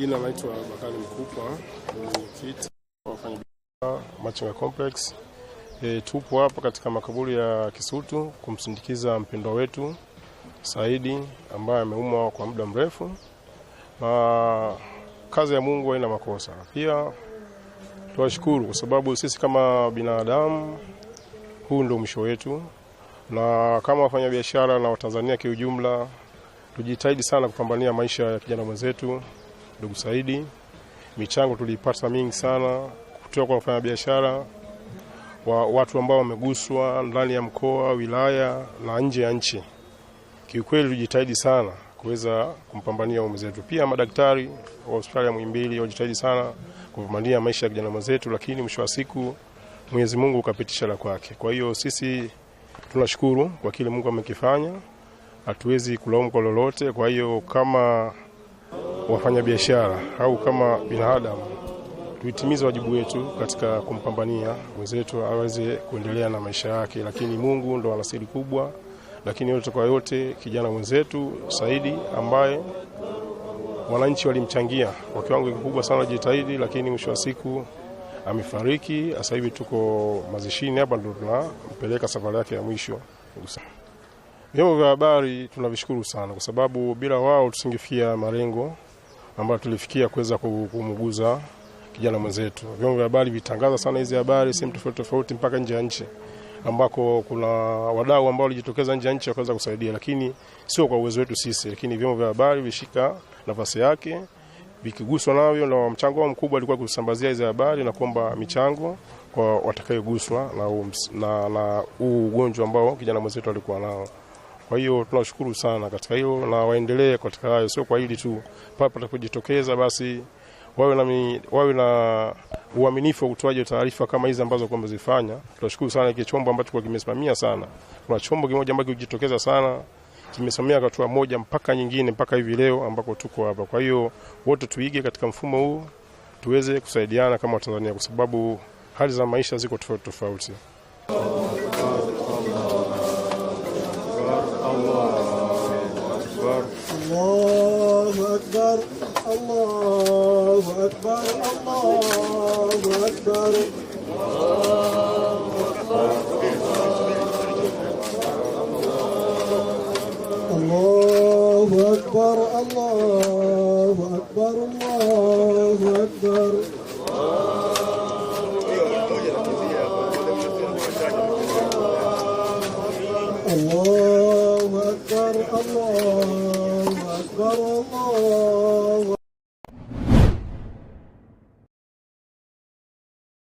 Jina naitwa Bakari Mkupa, mwenyekiti wa wafanyabiashara Machinga Complex. Tupo hapa katika makaburi ya Kisutu kumsindikiza mpendwa wetu Saidi ambaye ameumwa kwa muda mrefu, na kazi ya Mungu haina makosa. Pia tuwashukuru kwa sababu sisi kama binadamu huu ndio mwisho wetu, na kama wafanyabiashara na Watanzania kiujumla tujitahidi sana kupambania maisha ya kijana mwenzetu ndugu Saidi. Michango tuliipata mingi sana kutoka kwa wafanyabiashara wa watu ambao wameguswa ndani ya mkoa, wilaya na nje ya nchi. Kiukweli tujitahidi sana kuweza kumpambania mwenzetu. Pia madaktari wa hospitali ya Muhimbili wajitahidi sana kupambania maisha ya kijana mwenzetu, lakini mwisho wa siku Mwenyezi Mungu kapitisha la kwake. Kwa hiyo sisi tunashukuru kwa kile Mungu amekifanya, hatuwezi kulaumu kwa lolote. Kwa hiyo kama wafanyabiashara au kama binadamu tuitimize wajibu wetu katika kumpambania mwenzetu aweze kuendelea na maisha yake, lakini Mungu ndo ana siri kubwa. Lakini yote kwa yote, kijana mwenzetu Saidi ambaye wananchi walimchangia kwa kiwango kikubwa sana, jitahidi, lakini mwisho wa siku amefariki. Sasa hivi tuko mazishini hapa, ndo tunampeleka safari yake ya mwisho. Vyombo vya habari tunavishukuru sana kwa sababu bila wao tusingefikia malengo ambayo tulifikia kuweza kumuguza kijana mwenzetu. Vyombo vya habari vitangaza sana hizi habari sehemu tofauti tofauti mpaka nje ya nchi, ambako kuna wadau ambao walijitokeza nje ya nchi wakaweza kusaidia, lakini sio kwa uwezo wetu sisi. Lakini vyombo vya habari vishika nafasi yake, vikiguswa navyo, na mchango wao mkubwa alikuwa kusambazia hizi habari na kuomba michango kwa watakayoguswa na ugonjwa ambao kijana mwenzetu alikuwa nao. Kwa hiyo tunashukuru sana katika hilo, na waendelee katika hayo, sio kwa hili tu. Pale patakapojitokeza basi wawe na uaminifu wa kutoaje taarifa kama hizi ambazo kwa mzifanya. Tunashukuru sana hiki chombo ambacho kwa kimesimamia sana. Kuna chombo kimoja ambacho kijitokeza sana, kimesimamia hatua moja mpaka nyingine mpaka hivi leo ambako tuko hapa. Kwa hiyo wote tuige katika mfumo huu, tuweze kusaidiana kama Tanzania kwa sababu hali za maisha ziko tofauti tofauti. Allahu Akbar, Allahu Akbar, Allahu Akbar. Allahu Akbar, Allahu Akbar, Allahu Akbar.